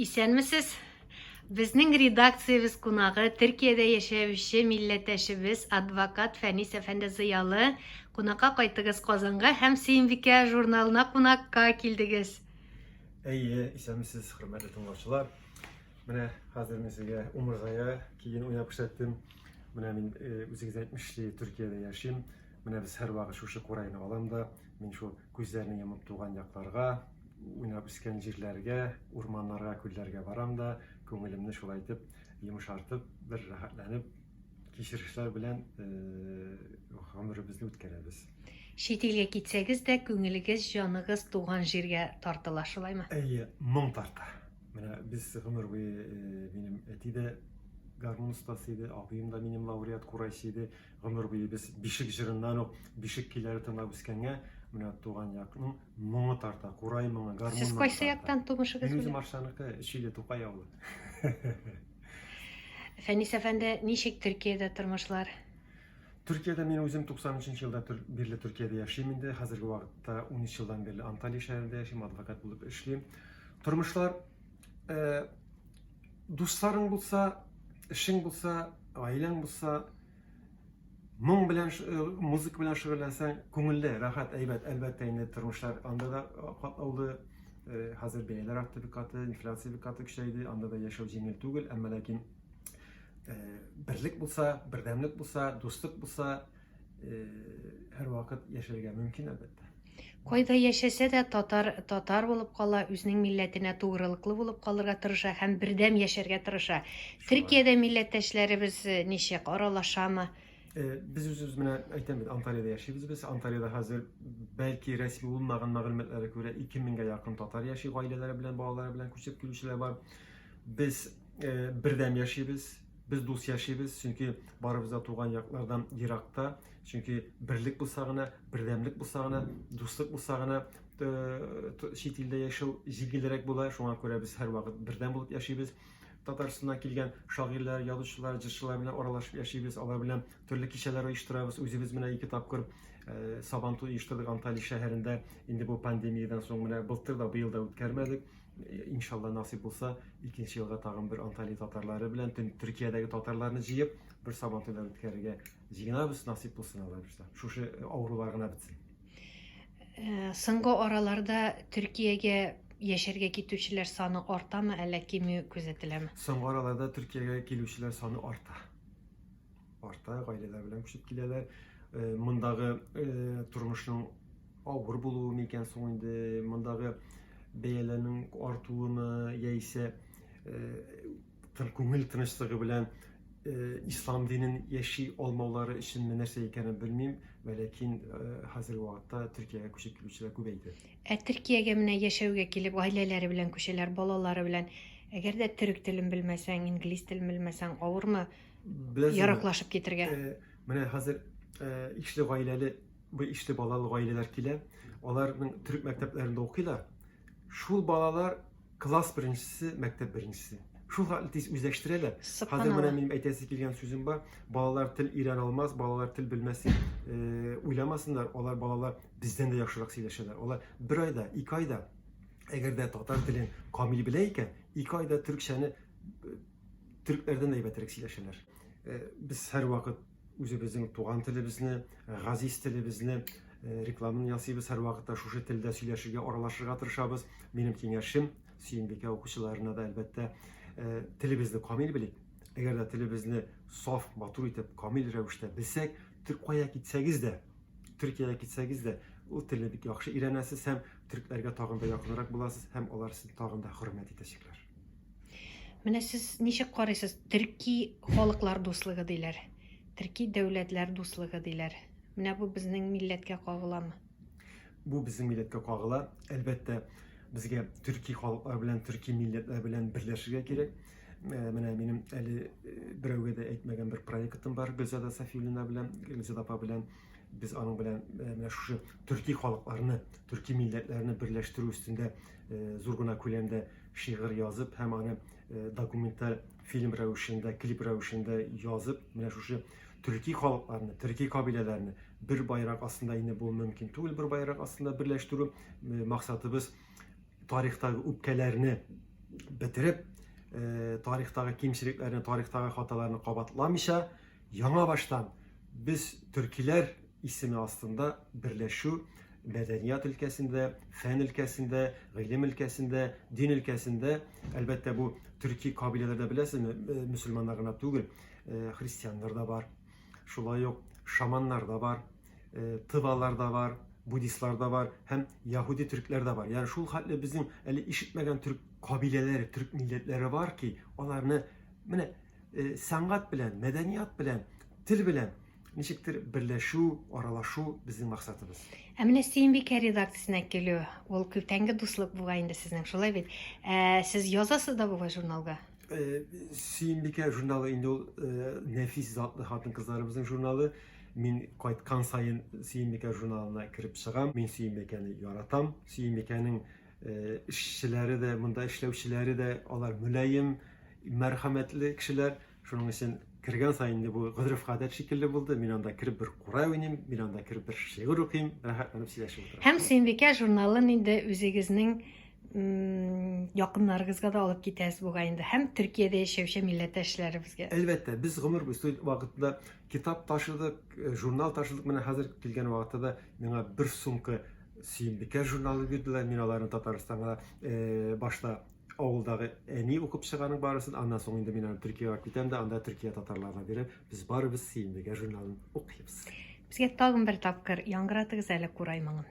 Исәнмесез! Безнең редакциябез кунагы, Төркиядә яшәүче милләттәшебез, адвокат Фәнис әфәнде Зыялы. Кунакка кайтыгыз Казанга һәм Сөембикә журналына кунакка килдегез. Әйе, исәнмесез, хөрмәтле тыңлаучылар. Менә хәзер мин сезгә Умырзая киен уйнап күрсәттем. Менә мин э, үзегез әйтмешли Төркиядә яшим. Менә без һәрвакыт шушы курайны алам да, мин шул күзләрне йомып туган якларга, уйнап үскән җирләргә, урманнарга, күлләргә барам да, күңелемне шулай итеп йомшартып, бер рәхәтләнеп, кичерешләр белән гомеребезне үткәрәбез. Чит илгә китсәгез дә, күңелегез, җаныгыз туган җиргә тартыла, шулаймы? Әйе, моң тарта. Менә без гомер буе минем әти дә гармун остасы иде, абыем да минем лауреат курайчы иде. Гомер буе без бишек җырыннан ук бишек көйләре тыңлап үскәнгә, менә туган якның моңы тарта, курай моңы, гармун Сез кайсы яктан тумышыгыз? Мин үзем Арчаныкы, Өчиле Тукай авылы. Фәнис әфәнде, ничек Төркиядә тормышлар? Төркиядә мин үзем 93 елда бирле Төркиядә яшим инде. Хәзерге вакытта 13 елдан бирле Анталия шәһәрендә яшим, адвокат булып эшлим. Тормышлар э, дусларың булса, эшең булса, гаиләң булса, Моң белән, э, музыка белән шөгыльләнсәң, күңелле, рәхәт, әйбәт. Әлбәттә, инде тормышлар анда да э, катлаулы. Э, хәзер бәяләр артты бик каты, инфляция бик каты көчәйде. Анда да яшәү җиңел түгел, әмма ләкин берлек булса, бердәмлек булса, дуслык булса, һәрвакыт яшәргә мөмкин, әлбәттә. Кайда яшәсә дә татар татар булып кала, үзенең милләтенә тугрылыклы булып калырга тырыша һәм бердәм яшәргә тырыша. Төркиядә милләттәшләребез э, ничек аралашамы? Э, без үзебез менә әйтәм бит, Анталиядә яшибез без. Анталиядә хәзер бәлки рәсми булмаган мәгълүматларга күрә 2000гә якын татар яши, гаиләләре белән, балалары белән күчеп килүчеләр бар. Без э, бердәм яшибез, без дус яшибез, чөнки барыбыз да туган яклардан еракта. Чөнки берлек булса гына, бердәмлек булса гына, дуслык булса гына э, чит илдә яшәү җиңелрәк була. Шуңа күрә без һәрвакыт бердәм булып яшибез. Татарстаннан килгән шагыйрьләр, язучылар, җырчылар белән аралашып яшибез. Алар белән төрле кичәләр оештырабыз. Үзебез менә ике тапкыр э, Сабантуй оештырдык Анталия шәһәрендә. Инде бу пандемиядән соң менә былтыр да, быел да үткәрмәдек. Иншалла насыйп булса, икенче елга тагын бер Анталия татарлары белән Төркиядәге татарларны җыеп, бер Сабантуйлар үткәрергә Җыенабыз, насыйп булсын Алла бирса. Шушы э, авырулар гына бетсен. Э, соңгы араларда Төркиягә яшәргә китүчеләр саны артамы, әллә кимү күзәтеләме? Соңгы араларда Төркиягә килүчеләр саны арта. Арта, гаиләләр белән күчеп киләләр. Э, мондагы тормышның авыр булуы микән соң инде, мондагы бәяләрнең артуымы, яисә күңел тынычлыгы белән э, ислам динен яши алмаулары өченме нәрсә икәнен белмим, вәләкин э, хәзерге вакытта Төркиягә күчеп килүчеләр күбәйде. Ә Төркиягә менә яшәүгә килеп, гаиләләре белән күчәләр, балалары белән. Әгәр дә төрек телен белмәсәң, инглиз телен белмәсәң, авырмы яраклашып китергә? Э, менә хәзер ишле гаиләле, бу ишле балалы гаиләләр килә. Аларның төрек мәктәпләрендә укыйлар. Шул балалар Класс беренчесе, мәктәп беренчесе. Шул хәтле тиз үзләштерәләр. Хәзер менә минем әйтәсе килгән сүзем бар. Балалар тел өйрәнә алмас, балалар тел белмәс дип э, уйламасыннар. Алар балалар бездән дә яхшырак сөйләшәләр. Алар бер айда, ике айда, әгәр дә татар телен камил белә икән, ике айда төркчәне э, төркләрдән дә әйбәтрәк сөйләшәләр. Э, без һәрвакыт үзебезнең туган телебезне, газиз телебезне э, рекламаны ясыйбыз, һәрвакытта шушы телдә сөйләшергә, аралашырга тырышабыз. Минем киңәшем Сөембикә укучыларына да әлбәттә, э, телебезне камил белик. Әгәр дә телебезне саф, матур итеп, камил рәвештә белсәк, кая китсәгез дә, Төркиягә китсәгез дә, ул телне бик яхшы өйрәнәсез һәм төркләргә тагын да якынрак буласыз һәм алар сезне тагын да хөрмәт итәчәкләр. Менә сез ничек карыйсыз, төрки халыклар дуслыгы диләр, төрки дәүләтләр дуслыгы диләр. Менә бу безнең милләткә кагыламы? Бу безнең милләткә кагыла. Әлбәттә, безгә төрки халыклар белән, төрки милләтләр белән берләшергә кирәк. Э, менә минем әле э, берәүгә дә әйтмәгән бер проектым бар Гөлзада Сафиуллина белән, Гөлзада апа белән. Без аның белән э, менә шушы төрки халыкларны, төрки милләтләрне берләштерү өстендә зур гына күләмдә шигырь язып һәм аны э, документаль фильм рәвешендә, клип рәвешендә язып, менә шушы төрки халыкларны, төрки кабиләләрне бер байрак астында инде бу мөмкин түгел, бер байрак астында берләштерү э, максатыбыз тарихтагы үпкәләрне бетереп, э, тарихтагы кимчелекләрне, тарихтагы хаталарны кабатламыйча, яңа баштан без төркиләр исеме астында берләшү мәдәният өлкәсендә, фән өлкәсендә, гыйлем өлкәсендә, дин өлкәсендә, әлбәттә, бу төрки кабиләләрдә беләсезме, э, мөселманнар гына түгел, э, христианнар да бар, шулай ук шаманнар да бар, э, тывалар да бар, буддистлар да бар һәм яһүди төркләр дә бар. Ягъни шул хәтле безнең әле ишетмәгән төрк кабиләләре, төрк милләтләре бар ки, аларны менә э, сәнгать белән, мәдәният белән, тел белән ничектер берләшү, аралашу безнең максатыбыз. Ә менә Сөембикә редакциясенә килү, ул күптәнге дуслык бугай инде сезнең, шулай бит? Ә, сез язасыз да бугай журналга? Э, Сөембикә журналы инде ул э, нәфис затлы хатын-кызларыбызның журналы. Мин кайткан саен Сөембикә журналына кереп чыгам. Мин Сөембикәне яратам. Сөембикәнең э, эшчеләре дә, монда эшләүчеләре дә, алар мөлаем, мәрхәмәтле кешеләр. Шуның өчен кергән саен инде бу гореф-гадәт шикелле булды. Мин анда кереп бер курай уйныйм, мин анда кереп бер шигырь укыйм, рәхәтләнеп сөйләшеп утырам. Һәм Сөембикә журналын инде үзегезнең якыннарыгызга да алып китәсез бугай инде һәм Төркиядә яшәүче милләттәшләребезгә. Әлбәттә, без гомер буе студент вакытында китап ташыдык, э, журнал ташыдык. Менә хәзер килгән вакытта да миңа бер сумка Сөембикә журналы бирделәр. Мин аларны Татарстанга э, башта авылдагы әни укып чыганың барысын, аннан соң инде мин аны Төркиягә китәм дә, анда Төркия татарларына бирәм. Без барыбыз Сөембикә журналын укыйбыз. Безгә тагын бер тапкыр яңгыратыгыз әле курай моңын.